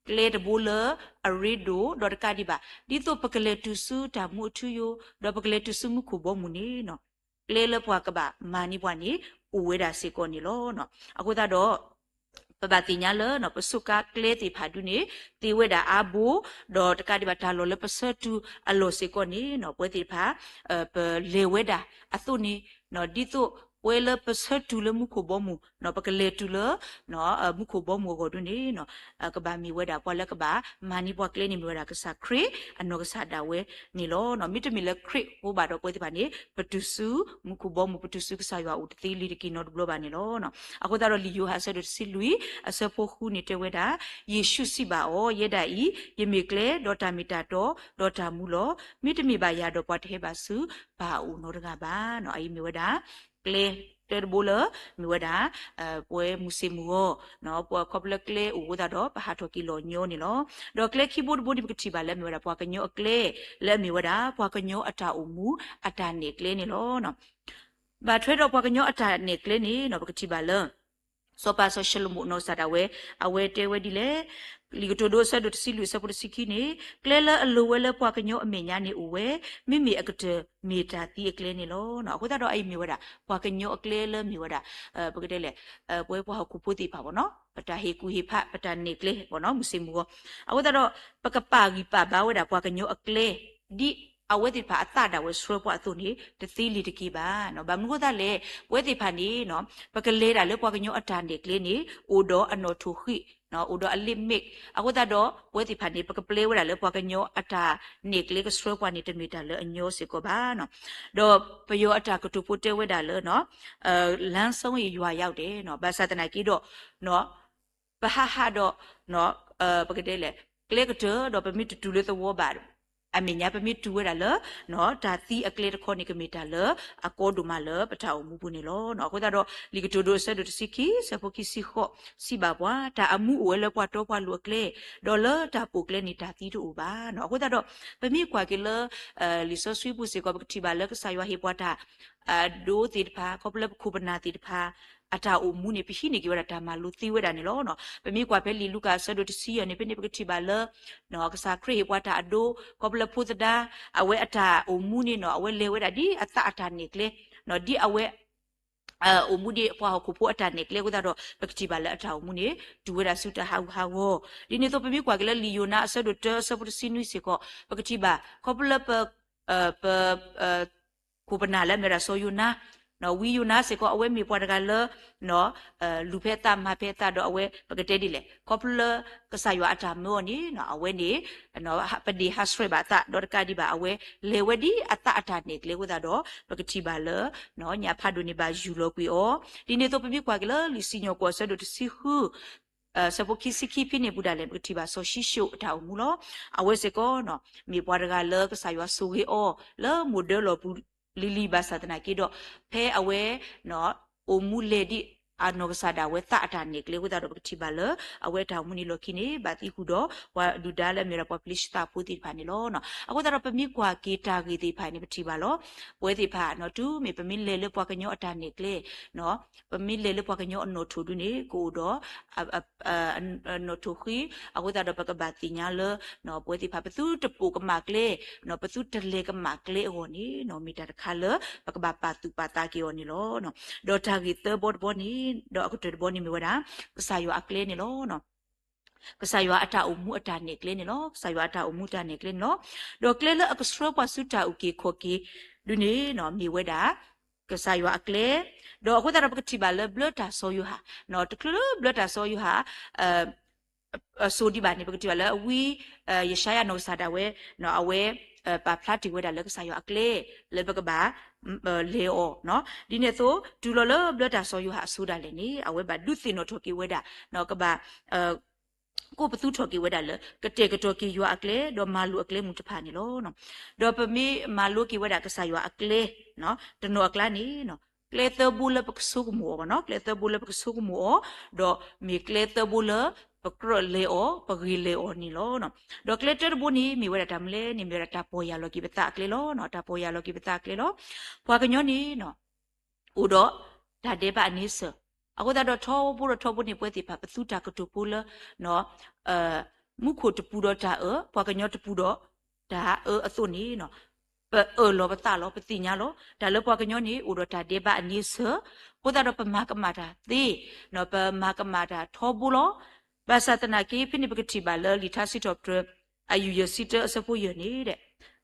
ကျဲတဘိလၢအရ့ဒိၣ် ဒီးတကးဒံးဘၣ် ဒ်သိးပကလဲၤတုၤဆူတၢ်မူအထူအယိာ် ဒီးပကလဲၤတုၤဆူမူခိၣ်ဘီမုၢ်န့ၣ် ကျဲလၢပှၤကဘၣ်မၤန့ၢ်ပှၤန့ၣ် အိၣ်ဝဲဒၣ်စ့ၢ်ကီးန့ၣ်လီၤ. အဃိသတးဒီး ပဘၣ်သ့ၣ်ညါလၢ ပစူးကါကျဲသ့ၣ်တဖၣ်ဒုန့ၣ် သ့ဝဲဒၣ်အါဘိ, ဒီးတကးဒံးဘၣ်တၢ်လီၢ်လၢပဆၢတုၤအလီၢ်စ့ၢ်ကီးန့ၣ် ပဝဲသ့ၣ်တဖၣ် ပလဲၤဝဲဒၣ်အသိးန့ၣ် ဒ်သိးပဝဲလၢပဆၢတုၤလၢမူခိၣ်ဘီမုၢ် ပကလဲၤတုၤလၢ မူခိၣ်ဘီမုၢ်အဂီၢ်ဒုန့ၣ် ကဘၣ်မ့ၢ်ဝဲဒၣ်ပှၤလၢကဘၣ်မၤန့ၢ်ပှၤကျဲန့ၣ် မ့ၢ်ဝဲဒၣ်ကစၢ်ခရံာ်အနီၢ်ကစၢ်ဒၣ်ဝဲန့ၣ်လီၤ. မ့တမ့ၢ်လၢခရံာ်အဃိဘၣ်ဒီး ပဝဲသ့ၣ်တဖၣ်န့ၣ် ပတုၤဆူမူခိၣ်ဘီမုၢ် ပတုၤဆူကစၢ်ယွၤအအိၣ်တသ့လံၤတက့ၤနီတဘျီဘၣ်န့ၣ်လီၤ. အဃိသတးဒီးလံာ်ယိၤဟၣ်အဆၢဒိၣ်တဆံလွံၢ် အဆၢဖိဃုန့ၣ်တဲဝဲဒၣ်, ယ့ၣ်ၡူးစံးဘၣ်အီၤ, ယဲဒၣ်အံၤ ယမ့ၢ်ကျဲ, ဒီးတၢ်မ့ၢ်တၢ်တီ, ဒီးတၢ်မူလီၤ. မ့တမ့ၢ်ဘၣ်ယၤဒီး ပှၤတဟဲဘၣ်ဆူပၢ်အအိၣ်နီတဂၤဘၣ်. အအံၤမ့ၢ်ဝဲဒၣ် ကျဲတၢတဘိလၢ မ့ၢ်ဝဲဒၣ် ပဝဲမုၢ်ဆ့ၣ်မုၢ်ဂီၤ ပခီဖျိလၢကျဲအိၣ်အဃိသတးဒီး ပဟးထီၣ်က့ၤလီၤညီန့ၣ်လီၤ. ဒီးကျဲခံဘိတဘိန့ၣ် ပကထံၣ်ဘၣ်လၢအမ့ၢ်ဝဲဒၣ် ပှၤကညီအကျဲ လၢအမ့ၢ်ဝဲဒၣ် ပှၤကညီအတၢ်အိၣ်မူအတၢ်နဲၣ်ကျဲန့ၣ်လီၤ. ဘၣ်ထွဲဒီးပှၤကညီအတၢ်နဲၣ်ကျဲန့ၣ် ပကထံၣ်ဘၣ်လၢ စီၤပၤစီၤၡလိၤမိၣ်နီၢ်ကစၢ်ဒၣ်ဝဲ အဝဲတဲဝဲဒ်လဲၣ်. လံာ်ကတိၤဒိအဆၢဒိၣ်တဆံလွံၢ်အဆၢဖိတဆံခံန့ၣ်, ကျဲလၢအလိၤဝဲလၢပှၤကညီအမဲာ်ညါန့ၣ်အိၣ်ဝဲ, မ့မ့ၢ်အကတၢၢ်မ့ၢ်တၢ်သံအကျဲန့ၣ်လီၤ. အဃိသတးဒီးအအံၤမ့ၢ်ဝဲဒၣ် ပှၤကညီအကျဲလၢမ့ၢ်ဝဲဒၣ် ပကတဲလဲၣ် ပဝဲပှၤဟီၣ်ခိၣ်ဖိသ့ၣ်တဖၣ်ဘၣ်နီၤ ပတၢ်ဟ့ၣ်ကူၣ်ဟ့ၣ်ဖး ပတၢ်နဲၣ်ကျဲ မုၢ်ဆ့ၣ်မုၢ်ဂီၤ. အဃိသတးဒီး ပကပာ်ဂံၢ်ပာ်ဘါဝဲဒၣ်ပှၤကညီအကျဲ ဒ်အဝဲသ့ၣ်တဖၣ်အသးဒၣ်ဝဲဆှၢပှၤအသိးန့ၣ် တသ့လံၤတက့ၢ်ဘၣ်. ဘၣ်မနုၤအဃိသတးလဲၣ်, ပဝဲသ့ၣ်တဖၣ်န့ၣ် ပကလဲၤဒၣ်လၢပှၤကညီအတၢ်နဲၣ်ကျဲန့ၣ် အိၣ်ဒီးအနီၣ်ထိၣ်ဃံး အိၣ်ဒီးအ limit အဃိသတးဒီး ပဝဲသ့ၣ်တဖၣ်န့ၣ် ပကပျဲဝဲဒၣ်လၢပှၤကညီအတၢ်နဲၣ်ကျဲကဆှၢပှၤန့ၣ် တမ့ၢ်တၢ်လၢအညီစ့ၢ်ကီးဘၣ်. ဒီးပယီၤအတၢ်ကတိၤဖိတဲဝဲဒၣ်လၢ လမ်းဆုံးရင် ရွာရောက်တယ် ဘၣ်ဆၣ်သနာ်က့ဒီး ပဟးဟးဒီး ပကတဲလဲၣ် ကျဲကတၢၢ်ဒီးပမ့ၢ်တတုၤလၢသဝီဘၣ် အမဲာ်ညါပမ့ၢ်တုၤဝဲဒၣ်လၢ တၢ်သံအကျဲတခီန့ၣ်ကမ့ၢ်တၢ်လၢအကီဒိၣ်မးလၢပတၢ်အိၣ်မူပူၤန့ၣ်လီၤ. အဃိသတးဒီး လံာ်ကတိၤဒိအဆၢဒိၣ်တဆံခံ ဆၢဖိခံဆံဃိး စံးဘၣ်ပှၤ, တၢ်အမူအိၣ်ဝဲလၢပှၤတီပှၤလိၤအကျဲ, ဒီးလၢတၢ်ပိာ်ကျဲန့ၣ်တၢ်သံတအိၣ်ဘၣ်. အဃိသတးဒီး ပမ့ၢ်ကွၢ်က့ၤလၢ လံာ်စီဆှံပူၤစ့ၢ်ကီး ပကထံၣ်ဘၣ်လၢကစၢ်ယွၤဟ့ၣ်ပှၤတၢ် အဒိသ့ၣ်တဖၣ် ခီဖျိလၢပခိၣ်ပနၢ်သ့ၣ်တဖၣ် အတၢ်အိၣ်မူန့ၣ် ပဟံးန့ၢ်က့ၤဝဲဒၣ်တၢ်မၤလိသ့ဝဲဒၣ်န့ၣ်လီၤ. ပမ့ၢ်ကွၢ်ဖဲလံာ်လူၤကၣ်အဆၢဒိၣ်တဆံယဲၢ်န့ၣ် ဖဲန့ၣ်ပကထံၣ်ဘၣ်လၢ ကစၢ်ခရံာ်ဟ့ၣ်ပှၤတၢ်အဒိ ခီဖျိလၢဖိသဒါ အဝဲအတၢ်အိၣ်မူန့ၣ်နီၤ အဝဲလဲၤဝဲဒၣ်ဒ်အသးအတၢ်နဲၣ်ကျဲ ဒ်အဝဲ အိၣ်မူဒ်ပှၤဟီၣ်ခိၣ်ဖိအတၢ်နဲၣ်ကျဲအဃိသတးဒီး ပကထံၣ်ဘၣ်လၢအတၢ်အိၣ်မူန့ၣ် တုၤဝဲဒၣ်ဆူတၢ်ဟးဂူာ်ဟးဂီၤ. ဒ်န့ၣ်အသိး ပမ့ၢ်ကွၢ်က့ၤလၢလံာ်ယိၤနါအဆၢဒိၣ်တၢ အဆၢဖိတဆံနွံစ့ၢ်ကီး ပကထံၣ်ဘၣ် ခီဖျိလၢပ ပ ခိၣ်ပနၢ်လၢအမ့ၢ်ဝဲဒၣ်စီၤယိၤနါ, ဝံယိၤနါစ့ၢ်ကီး အဝဲမ့ၢ်ပှၤတဂၤလၢ လူၤဖဲအသးမၤဖဲအသးဒီးအဝဲ ပကတဲဒ်လဲၣ် ခီဖျိလၢ ကစၢ်ယွၤအတၢ်မၢအီၤန့ၣ် အဝဲန့ၣ် ပဒ့ၣ်ဟးဆှဲးဘၣ်အသး ဒီးတကးဒံးဘၣ် အဝဲလဲၤဝဲဒ်အသးအတၢ်နဲၣ်ကျဲအဃိသတးဒီး ပကထံၣ်ဘၣ်လၢ ညၣ်ဖးဒိၣ်န့ၣ်ဘၣ်ယူၢ်လီၤကွံာ်အီၤ. ဒ်န့ၣ်အသိး ပမ့ၢ်ကွၢ်က့ၤလၢလံာ်စံၣ်ညီၣ်ကွီၢ်အဆၢဒိၣ်တဆံဃု ဆၢဖိခံဆံခံဖဲန့ၣ်ပူၤဒၣ်လဲာ် ပကထံၣ်ဘၣ်စီၤၡံၣ်ၡိၣ်အတၢ်အိၣ်မူလီၤ. အဝဲစ့ၢ်ကီး မ့ၢ်ပှၤတဂၤလၢကစၢ်ယွၤဆိၣ်ဂ့ၤအီၤ လၢမိၢ်ဒၢလီၢ်ပူၤလံၤလံၤဘၣ်ဆၣ်သနာ်က့ဒီး ဖဲအဝဲ အိၣ်မူလဲၤဒ်အနီၢ်ကစၢ်ဒၣ်ဝဲသးအတၢ်နဲၣ်ကျဲအဃိသတးဒီး ပကထံၣ်ဘၣ်လၢ အဝဲအတၢ်အိၣ်မူန့ၣ်လီၢ်ခံန့ၣ် ဘၣ်သံဃုာ်ဒီး ပှၤဒုၣ်ဒါလၢအမ့ၢ်ဝဲဒၣ်ပှၤဖလ့ၡသးဖိသ့ၣ်တဖၣ်န့ၣ်လီၤ. အဃိသတးဒီးပမ့ၢ်ကွၢ်က့ၤတၢ်ဂ့ၢ်သ့ၣ်တဖၣ်န့ၣ် ပထံၣ်ဘၣ်လီၤ. ပဝဲသ့ၣ်တဖၣ် တုၤမ့ၢ်ပမ့ၢ်လဲၤလၢပှၤကညီအတၢ်နဲၣ်ကျဲ ပမ့ၢ်လဲၤလၢပှၤကညီအနီၣ်ထိၣ်ဒုန့ၣ် ကအိၣ်ဒီး နီၣ်ထိၣ်ဃံ အဃိသတးဒီးပကဘၣ်သ့ၣ်ညါလၢ ပဝဲသ့ၣ်တဖၣ်ပသုတပိာ်ကမၣ်ကျဲ ပသုတလဲၤကမၣ်ကျဲအဂီၢ်န့ၣ် မ့ၢ်တၢ်တခါလၢ ပကဘၣ်ပာ်သူၣ်ပာ်သးက့ၤအီၤန့ၣ်လီၤ. ဒီးတၢ်ဂ့ၢ်သၢဘီတဘီန့ၣ် ဒီးအကတၢၢ်တဘီန့ၣ်မ့ၢ်ဝဲဒၣ် ကစၢ်ယွၤအကျဲန့ၣ်လီၤ. ကစၢ်ယွၤအတၢ်အိၣ်မူအတၢ်နဲၣ်ကျဲန့ၣ်လီၤ. ကစၢ်ယွၤအတၢ်အိၣ်မူတၢ်နဲၣ်ကျဲန့ၣ်လီၤ. ဒီးကျဲလၢအကဆှၢပှၤဆူတၢ်အုၣ်က့ၤခီၣ်က့ၤဒုန့ၣ် မ့ၢ်ဝဲဒၣ် ကစၢ်ယွၤအကျဲ, ဒီးအဃိသတးဒီးပကထံၣ်ဘၣ်လၢဘျၢတၢ်စီယိၤဟၣ်, တချုးလၢဘျၢတၢ်စီယိၤဟၣ် အစိၤဒံးဘၣ်န့ၣ် ပကထံၣ်ဘၣ်လၢအဝံ ယၡါယၤနီၢ်ကစၢ်ဒၣ်ဝဲ အဝဲ ပာ်ဖျါတ့ၢ်ဝဲဒၣ်လၢကစၢ်ယွၤအကျဲ လၢပကဘၣ် လဲၤအီၤ, ဒ်န့ၣ်အသိး တုၤလီၤလၢဘျၢတၢ်စီယိၤဟၣ်အစိၤဒၣ်လဲာ်န့ၣ် အဝဲဘၣ်ဒုးသ့ၣ်နီၣ်ထီၣ်က့ၤဝဲဒၣ် ကဘၣ် ကိးပသူထီၣ်က့ၤဝဲဒၣ်လၢ ကတဲာ်ကတီၤက့ၤယွၤအကျဲ ဒီးမၤလိာ်အကျဲမုၢ်တဖၣ်န့ၣ်လီၤ. ဒီးပမ့ၢ်မၤလိက့ၤဝဲဒၣ်ကစၢ်ယွၤအကျဲ တနီၤအကျါန့ၣ် ကျဲသၢဘိလၢပကဆိကမိၣ်အီၤ, ကျဲသၢဘိလၢပကဆိကမိၣ်အီၤ, ဒီးမ့ၢ်ကျဲသၢဘိလၢပကြၢးလဲၤအီၤ ပဂ့ၤလဲၤအီၤန့ၣ်လီၤ. ဒီးကျဲတၢတဘိန့ၣ် မ့ၢ်ဝဲဒၣ်တၢ်မနုၤလဲၣ်န့ၣ် မ့ၢ်ဝဲဒၣ်တၢ်ပီၢ်ယၢ်လီၤက့ၤပသးအကျဲလီၤ. တၢ်ပီၢ်ယၢ်လီၤက့ၤပသးအကျဲလီၤ. ပှၤကညီန့ၣ် အိၣ်ဒီးတၢ်ဒဲးဘးအန့ဆၢၣ်, အဃိသတးဒီးထီဘိဒီးထီဘိန့ၣ် ပဝဲသ့ၣ်တဖၣ် ပသူတၢ်ကတိၤဖိလၢ မူခိၣ်တပူၤဒီးတၢ်အၢ, ပှၤကညီတပူၤဒီးတၢ်အၢအသိးန့ၣ် ပအၢၣ်လီၤပသးလီၤ, ပသ့ၣ်ညါလီၤ. တၢ်လၢပှၤကညီန့ၣ် အိၣ်ဒီးတၢ်ဒဲးဘးအန့ဆၢၣ်, အဃိသတးဒီးပမၤကမၣ်တၢ်သ့, ပမၤကမၣ်တၢ်ထီဘိလီၤ. ဘၣ်ဆၣ်သနာ်က့ ဖဲန့ၣ်ပကထံၣ်ဘၣ်လၢလံာ်ထါစံးထီၣ်ပတြၢၤ အယူၢ်ယဲၢ်ဆံတၢအဆၢဖိယဲၢ်န့ၣ်,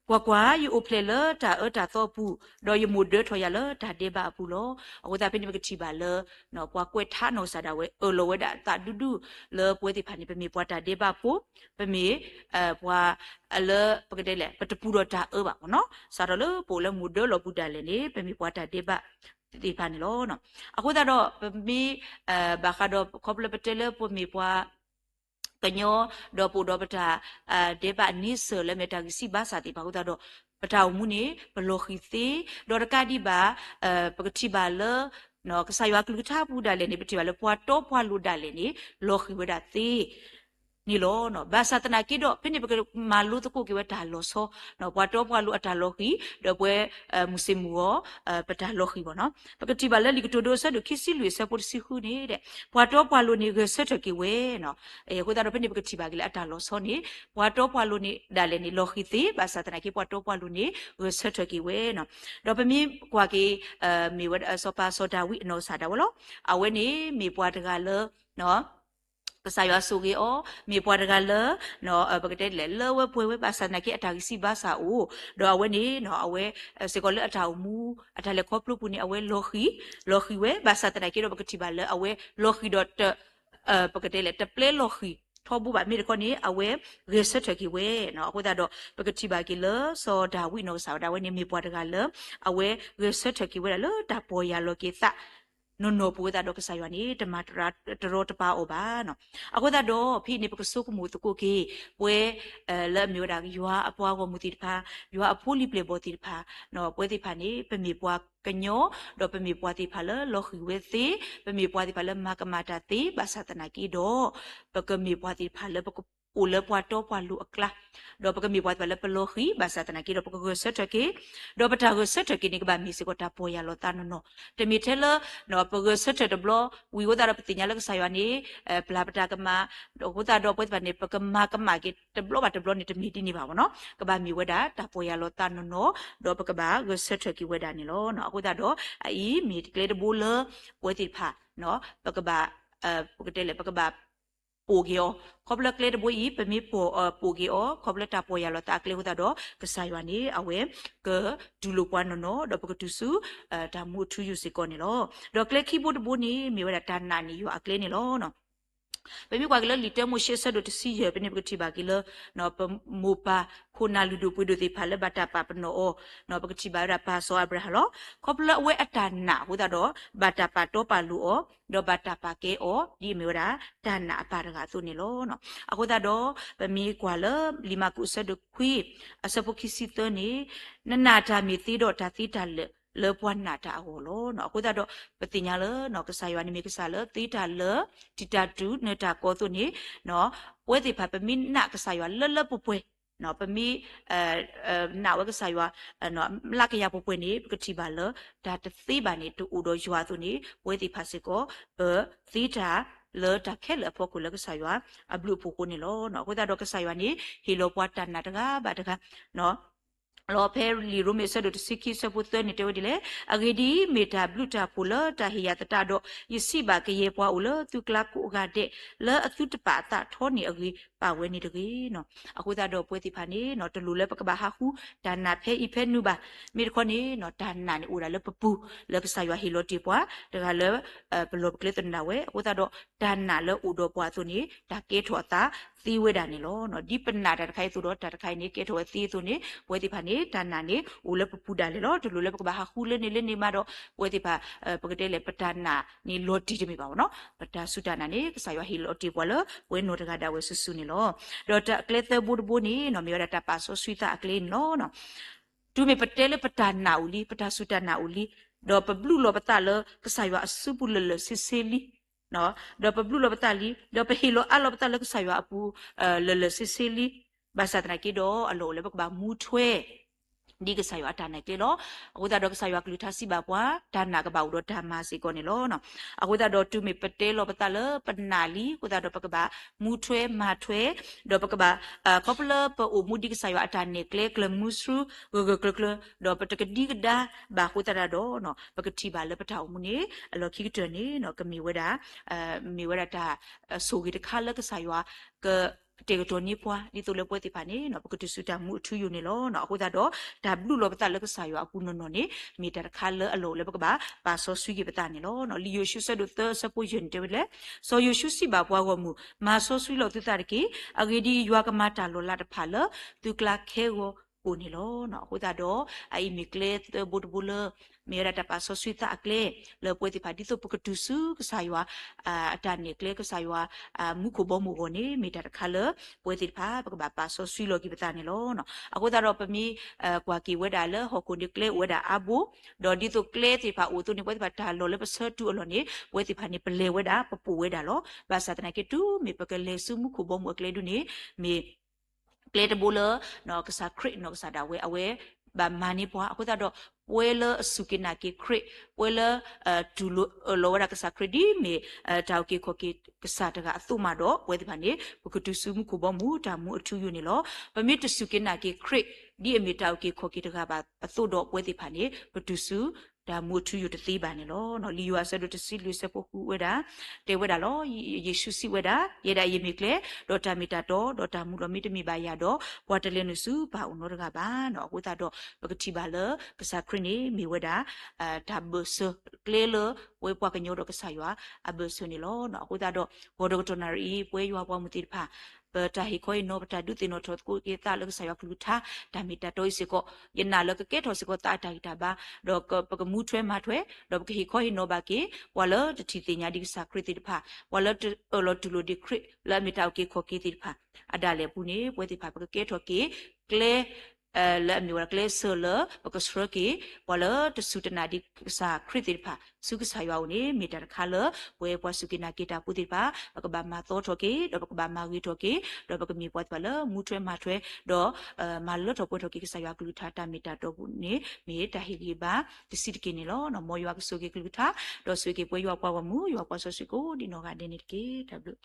ကွၢ်ကွၢ်, ယအိၣ်ဖျဲၣ်လၢတၢ်အၢတၢ်သီအပူၤ, ဒီးယမိၢ်ဒၢထီၣ်ယၤလၢတၢ်ဒဲးဘးအပူၤလီၤ. အဃိသတးဖဲန့ၣ်ပကထံၣ်ဘၣ်လၢ ပှၤကွဲးထါနီၢ်ကစၢ်ဒၣ်ဝဲ အၢၣ်လီၤဝဲဒၣ်အသးဒူဒူ လၢပဝဲသ့ၣ်တဖၣ်န့ၣ် ပမ့ၢ်ပှၤတၢ်ဒဲးဘးဖိ, ပမ့ၢ် ပှၤလၢ ပကတဲလဲၣ် ပတပူၤဒီးတၢ်အၢဘၣ်မ့ၢ်နီၤ, စးထီၣ်လၢပအိၣ်လၢမိၢ်ဒၢလီၢ်ပူၤဒၣ်လဲာ်န့ၣ် ပမ့ၢ်ပှၤတၢ်ဒဲးဘးသ့ၣ်တဖၣ်န့ၣ်လီၤ. အဃိသတးဒီးပမ့ၢ် ဘၣ်ဃးဒီး ခီဖျိပတဲလၢပမ့ၢ်ပှၤ ကညီ, ဒီးပအိၣ်ဒီးပတၢ် ဒဲးဘးအန့ဆၢၣ်လၢမ့ၢ်တၢ်ဂံၢ်စၢ်ဘါစၢ်သ့ၣ်တဖၣ်အဃိသတးဒီး ပတၢ်အိၣ်မူန့ၣ် ပလီၤဃံၤသ့, ဒီးတကးဒံးဘၣ် ပကထံၣ်ဘၣ်လၢ ကစၢ်ယွၤကလုၢ်ကထါပူၤဒၣ်လဲာ်န့ၣ် ပထံၣ်ဘၣ်လၢပှၤတီပှၤလိၤဒၣ်လဲာ်န့ၣ် လီၤဃံၤဝဲဒၣ်သ့ န့ၣ်လီၤ. ဘၣ်ဆၣ်သနာ်က့ဒီး ဖဲန့ၣ်ပကမၤလိသကိးက့ၤဝဲတၢ်လီၤဆီ, ပှၤတီပှၤလိၤအတၢ်လီၤဃံၤ, ဒီးပဝဲ မုၢ်ဆ့ၣ်မုၢ်ဂီၤ ပတၢ်လီၤဃံၤဘၣ်နီၤ. ပကထံၣ်ဘၣ်လၢလံာ်ကတိၤဒိအဆၢဒိၣ်ခံဆံလွံၢ်အဆၢဖိတဆံဃုန့ၣ် ပှၤတီပှၤလိၤန့ၣ် ဂဲၤဆၢထၢၣ်က့ၤဝဲနီၤ. အဃိသတးဒီးဖဲန့ၣ်ပကထံၣ်ဘၣ်က့ၤလၢအတၢ်လီၤဆီန့ၣ် ပှၤတီပှၤလိၤန့ၣ်ဒၣ်လဲာ်န့ၣ် လီၤဃံၤသ့, ဘၣ်ဆၣ်သနာ်က့ ပှၤတီပှၤလိၤန့ၣ် ဂဲၤဆၢထၢၣ်က့ၤဝဲနီၤ. ဒီးပမ့ၢ်ကွၢ်က့ၤ မ့ၢ်ဝဲစီၤပၤစီၤဒၤဝံးအနီၢ်ကစၢ်ဒၣ်ဝဲလီၤ. အဝဲန့ၣ်မ့ၢ်ပှၤတဂၤလၢ ကစၢ်ယွၤဆိၣ်ဂ့ၤအီၤ, မ့ၢ်ပှၤတဂၤလၢ ပကတဲလဲၣ် လၢဝဲပှဲၤဝဲ ဘၣ်ဆၣ်သနာ်က့အတၢ်ဂံၢ်စၢ်ဘါစၢ်အိၣ်, ဒီးအဝဲန့ၣ် အဝဲ စ့ၢ်ကီးလၢအတၢ်အိၣ်မူ အတၢ်လဲၤခီဖျိပူၤန့ၣ် အဝဲလီၤဃံၤ, လီၤဃံၤဝဲ, ဘၣ်ဆၣ်သနာ်က့ဒီး ပကထံၣ်ဘၣ်လၢအဝဲလီၤဃံၤဒီးတ ပကတဲလဲၣ် တပျဲလီၤဃံၤထီဘိဘၣ် မ့ၢ်တခီန့ၣ် အဝဲဂဲၤဆၢထၢၣ်က့ၤဝဲနီၤ. အဃိသတးဒီး ပကထံၣ်ဘၣ်က့ၤလၢစီၤဒၤဝံးနီၢ်ကစၢ်ဒၣ်ဝဲန့ၣ် မ့ၢ်ပှၤတဂၤလၢ အဝဲဂဲၤဆၢထၢၣ်က့ၤဝဲဒၣ်လၢတၢ်ပီၢ်ယၢ်လီၤက့ၤသး နီၢ်နီၢ်ပူၤဝဲသတးဒီး ကစၢ်ယွၤန့ၣ် တမၤတရီတပါအီၤဘၣ်နီၤ. အဃိသတးဒီး ဖဲအံၤန့ၣ် ပကဆိကမိၣ်သကိးက့ၤ ပဝဲ လၢအမ့ၢ်ဝဲဒၣ် ယွၤအပှၤဂီၢ်မုၢ်သ့ၣ်တဖၣ်, ယွၤအဖိလံၤပျဲၢ်ဘီၣ်သ့ၣ်တဖၣ်, ပဝဲသ့ၣ်တဖၣ်န့ၣ် ပမ့ၢ်ပှၤကညီ, ဒီးပမ့ၢ်ပှၤသ့ၣ်တဖၣ်လၢလီၤဃံၤဝဲသ့, ပမ့ၢ်ပှၤသ့ၣ်တဖၣ်လၢမၤကမၣ်တၢ်သ့, ဘၣ်ဆၣ်သနာ်က့ဒီး ပကမ့ၢ်ပှၤသ့ၣ်တဖၣ်လၢပကအိၣ်လၢပှၤတီပှၤလိၤအကျါ, ဒီးပကမ့ၢ်ပှၤသ့ၣ်တဖၣ်လၢပလီၤဃံၤ, ဘၣ်ဆၣ်သနာ်က့ဒီး ပကဂဲၤဆၢထၢၣ်က့ၤ, ဒီးပတၢ်ဂဲၤဆၢထၢၣ်က့ၤန့ၣ် ကဘၣ်မ့ၢ်စ့ၢ်ကီးတၢ်ပီၢ်ယၢ်လီၤသးနီၢ်နီၢ်, တမ့ၢ်ထဲလၢ ပဂဲၤဆၢထၢၣ်တဘျီ ဝံၤအဃိသတးဒီး ပသ့ၣ်ညါလၢကစၢ်ယွၤန့ၣ် ပျၢ်ပတၢ်ကမၣ်, အဃိသတးဒီး ပဝဲသ့ၣ်တဖၣ်န့ၣ် ပကမၤကမၣ်က့ၤတဘျီဘၣ်တဘျီန့ၣ် တမ့ၢ်ဒ်န့ၣ်ဘၣ်နီၤ. ကဘၣ်မ့ၢ်ဝဲဒၣ်တၢ်ပီၢ်ယၢ်လီၤသးနီၢ်နီၢ်, ဒီးပကဘၣ်ဂဲၤဆၢထၢၣ်က့ၤဝဲဒၣ်န့ၣ်လီၤ. အဃိသတးဒီး အအံၤမ့ၢ်ကျဲတဘိလၢ ပဝဲသ့ၣ်တဖၣ် ပကဘၣ် ပကတဲလဲၣ် ပကဘၣ်ပိာ်က့ၤအီၤ, ခီဖျိကျဲတဘိအံၤ ပမ့ၢ်ပိာ် ပိာ်က့ၤအီၤ ခီဖျိတၢ်ပီၢ်ယၢ်လီၤသးအကျဲအဃိသတးဒီး ကစၢ်ယွၤန့ၣ် အဝဲ ကတူၢ်လိာ်ပှၤနီၢ်နီၢ် ဒီးပကတုၤဆူ တၢ်မူအထူအယိာ်စ့ၢ်ကီးန့ၣ်လီၤ. ဒီးကျဲခံဘိတဘိန့ၣ် မ့ၢ်ဝဲဒၣ်တၢ်နာ်န့ၢ်ယွၤအကျဲန့ၣ်လီၤ. ပမ့ၢ်ကွၢ်က့ၤလၢလံာ်တၢမိၤၡ့အဆၢဒိၣ်တဆံယဲၢ် ဖဲန့ၣ်ပကထံၣ်ဘၣ်က့ၤလၢ ပမိၢ်ပၢ်ခိၣ်နၢ်လုၢ်ဒိၣ်ပှ့ၤဒိၣ်သ့ၣ်တဖၣ်လၢဘၣ်တၢ်ပာ်ပနီၣ်အီၤ, ပကထံၣ်ဘၣ်ဝဲဒၣ်ပၢ်စီၤအၤဘြၤဟၣ်လီၤ. ခီဖျိလၢအဝဲအတၢ်နာ်အဃိသတးဒီး ဘၣ်တၢ်ပာ်တီပာ်လိၤအီၤ, ဒီးဘၣ်တၢ်ပာ်ကဲအီၤ ဒ်အမ့ၢ်ဝဲဒၣ် တၢ်နာ်အပၢ်တဂၤအသိးန့ၣ်လီၤ. အဃိသတးဒီး ပမ့ၢ်ကွၢ်လၢလံာ်မၢ်ကူးအဆၢဒိၣ်ခွံ အဆၢဖိခံဆံသၢန့ၣ်, နနာ်တၢ်မ့ၢ်သ့ဒီးတၢ်သ့တၢ်လၢာ်လၢပှၤနာ်တၢ်အဂီၢ်လီၤ. အဃိသတးဒီး ပသ့ၣ်ညါလၢ ကစၢ်ယွၤန့ၣ်မ့ၢ်ကစၢ်လၢသ့တၢ်လၢာ် တံာ်တာ်တူာ်နၢၤတၢ်ကီအသိးန့ၣ်, ပဝဲသ့ၣ်တဖၣ်ပမ့ၢ်နာ်ကစၢ်ယွၤလၢလၢပှဲၤပှဲၤ, ပမ့ၢ် နာ်ဝဲကစၢ်ယွၤ လၢကယၤပှဲၤပှဲၤန့ၣ် ပကထံၣ်ဘၣ်လၢ တၢ်တသ့ဘၣ်န့ၣ် တအိၣ်ဒီးယွၤအသိးန့ၣ် ပဝဲသ့ၣ်တဖၣ်စ့ၢ်ကီး ပသ့တၢ်လၢတၢ်ခဲလၢာ်အဖီခိၣ်လၢကစၢ်ယွၤအဘျုးအဖှိၣ်အဃိန့ၣ်လီၤ. အဃိသတးဒီးကစၢ်ယွၤန့ၣ် ဟ့ၣ်လီၤပှၤတၢ်နာ်တဂၤဘၣ်တဂၤ လီၤဖဲလံာ်ရိမ့ၤအဆၢဒိၣ်တဆံခံအဆၢဖိသၢန့ၣ်တဲဝဲဒ်လဲၣ်, အဂ့ၢ်ဒ်အံၤ, မ့ၢ်တၢ်ဘျုးတၢ်ဖှိၣ်လၢတၢ်ဟ့ၣ်ယၤသတးဒီး ယစံးဘၣ်ကယဲၢ်ပှၤအိၣ်လၢသုကျါကိးဂၤဒဲး လၢအသုတပာ်အသးထီန့ၢ်အဂ့ၢ် ပာ်ဝဲန့ၣ်တဂ့ၤ. အဃိသတးဒီးပဝဲသ့ၣ်တဖၣ်န့ၣ် တလိၣ်လၢပကဘၣ်ဟးဃုတၢ်နာ်ဖဲအံၤဖဲနုၤဘၣ်. မ့ၢ်တခီန့ၣ် တၢ်နာ်န့ၣ်အိၣ်ဒၣ်လၢပပူၤ လၢကစၢ်ယွၤဟ့ၣ်လီၤတ့ၢ်ပှၤ တဂၤလၢ ပလီၢ်ပကျဲသနၢ်ဝဲ. အဃိသတးဒီး တၢ်နာ်လၢအိၣ်ဒီးပှၤအသိးန့ၣ် တၢ်ကဲထီၣ်အသးသ့ဝဲဒၣ်န့ၣ်လီၤ. ဒ်ပနာ်တၢ်တခါအံၤအသိးဒီး တၢ်တခါအံၤန့ၣ် ကဲထီၣ်ဝဲသ့အသိးန့ၣ် ပဝဲသ့ၣ်တဖၣ်န့ၣ် တၢ်နာ်န့ၣ် အိၣ်လၢပပူၤဒၣ်လဲာ်လီၤ. တလိၣ်လၢပကဘၣ်ဟးဃုလၢန့ၣ်လၢန့ၣ်မးဒီး ပဝဲသ့ၣ်တဖၣ် ပကတဲလဲၣ် ပတၢ်နာ်န့ၣ်လီၤတံၢ်တမ့ၢ်ဘၣ်နီၤ. ပတၢ်စူၢ်တၢ်နာ်န့ၣ် ကစၢ်ယွၤဟ့ၣ်လီၤတ့ၢ်ပှၤလၢ ပဝဲနီၢ်တဂၤဒၣ်ဝဲစုာ်စုာ်န့ၣ်လီၤ. ဒီးတၢ်ကျဲသၢဘိတဘိန့ၣ် မ့ၢ်ဝဲဒၣ်တၢ်ပာ်စီဆှံသးအကျဲန့ၣ်လီၤ. တုၤမ့ၢ်ပတဲလၢပတၢ်နာ်အိၣ်လံ, ပတၢ်စူၢ်တၢ်နာ်အိၣ်လံ, ဒီးပဘျုးလီၤပသးလၢကစၢ်ယွၤအစုပူၤလၢာ်လၢာ်ဆ့ဆ့လံ, ဒီးပဘျုးလီၤပသးလံ, ဒီးပဟ့ၣ်လီၤအးလီၤပသးလၢကစၢ်ယွၤအပူၤ လၢာ်လၢာ်ဆ့ဆ့လံ, ဘၣ်ဆၣ်သနာ်က့ဒီး အလီၢ်အိၣ်လၢပကဘၣ်မူထွဲ ဒ်ကစၢ်ယွၤအတၢ်နဲၣ်ကျဲလီၤ. အဃိသတးဒီးကစၢ်ယွၤကလုၢ်ကထါစံးဘၣ်ပှၤ တၢ်နာ်ကဘၣ်အိၣ်ဒီးတၢ်မၤစ့ၢ်ကီးန့ၣ်လီၤ. အဃိသတးဒီးတုၤမ့ၢ်ပတဲလီၤပသးလၢပနာ်လံ အဃိသတးဒီးပကဘၣ်မူထွဲမၤထွဲ ဒီးပကဘၣ် ခီဖျိလၢပအိၣ်မူဒ်ကစၢ်ယွၤအတၢ်နဲၣ်ကျဲ ကျၢၤမုဆှု ဂၢၢ်ဂၢၢ်ကျၢၤကျၢၤ ဒီးပတကဒံကဒါဘၣ်အဃိသတးဒီး ပကထံၣ်ဘၣ်လၢပတၢ်အိၣ်မူန့ၣ် အလီၢ်ခံကတၢၢ်န့ၣ် ကမ့ၢ်ဝဲဒၣ် မ့ၢ်ဝဲဒၣ်တၢ်ဆိၣ်ဂ့ၤတခါလၢကစၢ်ယွၤ က ကတဲာ်ကတီၤန့ၢ်ပှၤ ဒ်သိးလၢပဝဲသ့ၣ်တဖၣ်န့ၣ် ပကတုၤဆူတၢ်မူအထူအယိာ်န့ၣ်လီၤ. အဃိသတးဒီး တၢ်ဘျုးလီၤပသးလၢကစၢ်ယွၤအပူၤနီၢ်နီၢ်န့ၣ် မ့ၢ်တၢ်တခါလၢအလီၢ်အိၣ်လၢပကဘၣ်ပာ်စီဆှံက့ၤပသးန့ၣ်လီၤ. လံာ်ယိၤၡူအဆၢဒိၣ်သၢအဆၢဖိယဲၢ်န့ၣ်တဲဝဲဒ်လဲၣ်, စီၤယိၤၡူစံးဘၣ်ပှၤဂီၢ်မုၢ်, မၤစီဆှံလီၤသုသးတက့ၢ်. အဂ့ၢ်ဒ်အံၤ, ယွၤကမၤတၢ်လီၤလးတဖၣ်လၢသုကျါခဲဂီၤအအိၣ်န့ၣ်လီၤ. အဃိသတးဒီး အအံၤမ့ၢ်ကျဲသၢဘိတဘိလၢ မ့ၢ်ဝဲဒၣ်တၢ်ပာ်စီဆှံသးအကျဲ လၢပဝဲသ့ၣ်တဖၣ် ဒ်သိးပကတုၤဆူကစၢ်ယွၤ အတၢ်နဲၣ်ကျဲ ကစၢ်ယွၤ မူခိၣ်ဘီမုၢ်အဂီၢ်န့ၣ် မ့ၢ်တၢ်တခါလၢ ပဝဲသ့ၣ်တဖၣ် ပကဘၣ်ပာ်စီဆှံလီၤက့ၤပသးန့ၣ်လီၤ. အဃိသတးဒီးပမ့ၢ် ကွၢ်က့ၤဝဲဒၣ်လၢဟီၣ်ခိၣ်န့ၣ်ကျဲအိၣ်ဝဲဒၣ်အါဘိ, ဒီးဒ်သိးကျဲသ့ၣ်တဖၣ်အိၣ်အသိးန့ၣ် ပဝဲသ့ၣ်တဖၣ်တၢ်လီၢ်လၢပဆၢတုၤအလီၢ်န့ၣ် ပဝဲသ့ၣ်တဖၣ်န့ၣ် ပလဲၤဝဲဒၣ် ပပိာ်ဝဲဒၣ်လီၤ. ဘၣ်ဆၣ်သနာ်က့ တုၤမ့ၢ်ပကလဲၤဆူမူခိၣ်ဘီမုၢ်အကျဲဒုန့ၣ် မ့ၢ် ကျဲတဘိလၢ ကစၢ်ခရံာ်နီၢ်ကစၢ်ဒၣ်ဝဲ အဝဲဘၣ်မၤန့ၢ်ပှၤအဃိသတးဒီး ပဝဲလၢအစူၢ်က့ၤနာ်က့ၤခရံာ် ပဝဲလၢ တူၢ်လိာ်အၢၣ်လီၤဝဲဒၣ်ကစၢ်ခရံာ် ဒ်မ့ၢ်တၢ်အုၣ်က့ၤခီၣ်က့ၤကစၢ်တဂၤအသိးမးဒီး ပဝဲသ့ၣ်တဖၣ်န့ၣ် ပကတုၤဆူမူခိၣ်ဘီမုၢ်တၢ်မူအထူအယိာ်န့ၣ်လီၤ. ပမ့ၢ်တစူၢ်က့ၤနာ်က့ၤခရံာ် ဒ်အမ့ၢ်တၢ်အုၣ်က့ၤခီၣ်က့ၤတဂၤဘၣ်အသိးဒီး ပဝဲသ့ၣ်တဖၣ်န့ၣ် ပတုၤဆူ တၢ်မူအထူအယိာ်တသ့ဘၣ်န့ၣ်လီၤ. လံာ်ယိၤဟၣ်အဆၢဒိၣ်တဆံလွံၢ်အဆၢဖိဃုဝဲဒၣ် တဲဝဲဒၣ်လီၤ. ယ့ၣ်ၡူးစံးဝဲဒၣ်, ယဲဒၣ်အံၤယမ့ၢ်ကျဲ, ဒီးတၢ်မ့ၢ်တၢ်တီ, ဒီးတၢ်မူလီၤ. မ့တမ့ၢ်ဘၣ်ယၤဒီး ပှၤတလဲၤနုာ်ဆူပၢ်အအိၣ်နီတဂၤဘၣ်. အဃိသတးဒီး ပကထံၣ်ဘၣ်လၢ ကစၢ်ခရံာ်န့ၣ် မ့ၢ်ဝဲဒၣ် တၢ်ဘၢၣ်စၢၤကျဲလၢ ပဝဲပှၤကညီဒီးကစၢ်ယွၤအဘၢၣ်စၢၤန့ၣ်လီၤ. အဃိသတးဒီး ဂီၤဒီးကတီၢ်နၣ်ရံၣ်အံၤ ပဝဲယွၤပှၤမုၢ်သ့ၣ်တဖၣ် ပတၢ်ဟ့ၣ်ခီဟ့ၣ်နီၤ ပတၢ်ဒုးသ့ၣ်နီၣ်ထီၣ်သကိးက့ၤသးလၢကစၢ်ယွၤကလုၢ်ကထါ တၢ်မ့ၢ်တၢ်တီအံၤစ့ၢ်ကီး ယနာ်လၢကကဲထီၣ်စ့ၢ်ကီးသးအတၢ်ဂံၢ်တၢ်ဘါ, ဒီးပကမူထွဲမၤထွဲ, ဒီးပကဟ့ၣ်ခီဟ့ၣ်နီၤဘၣ်က့ၤ ပှၤလၢတထံၣ်သ့ၣ်ညါဒံးကစၢ်ခရံာ်သ့ၣ်တဖၣ်, ပှၤလၢတအၢၣ်လီၤတူၢ်လိာ်ဒံးခရံာ် လၢအမ့ၢ်တၢ်အုၣ်က့ၤခီၣ်က့ၤသ့ၣ်တဖၣ် အဒၣ်လဲာ်အပူၤန့ၣ် ပဝဲသ့ၣ်တဖၣ် ပကကဲထီၣ်က့ၤ ကျဲ လၢအမ့ၢ်ဝဲဒၣ်ကျဲစၢၤလၢ ပကဆှၢက့ၤ ပှၤလၢတစူၢ်တနာ်ဒံးကစၢ်ခရံာ်သ့ၣ်တဖၣ် ဆူကစၢ်ယွၤအအိၣ်န့ၣ် မ့ၢ်တၢ်တခါလၢ ပဝဲပှၤစူၢ်က့ၤနာ်က့ၤတၢ်ဖိသ့ၣ်တဖၣ် ပကဘၣ်မၤသီထီၣ်က့ၤ ဒီးပကဘၣ်မၤဂ့ၤထီၣ်က့ၤ ဒီးပကမ့ၢ်ပှၤသ့ၣ်တဖၣ်လၢမူထွဲမၤထွဲ ဒီး မၤလၢထီၣ်ပှဲၤထီၣ်က့ၤကစၢ်ယွၤကလုၢ်ကထါတၢ်မ့ၢ်တၢ်တီပူၤန့ၣ် မ့ၢ်တၢ်ဟ့ၣ်ဂံၢ်ဘါတဆံးတက့ၢ်န့ၣ်လီၤ. မ်ယွၤကဆိၣ်ဂ့ၤကလုၢ်ကထါ ဒီးဆိၣ်ဂ့ၤက့ၤပဝဲယွၤပှၤဂီၢ်မုၢ် ယွၤပှၤစီဆှံကိးဒံးနီၢ်ဂၤဒဲးန့ၣ်တက့ၢ်. တၢ်ဘျုး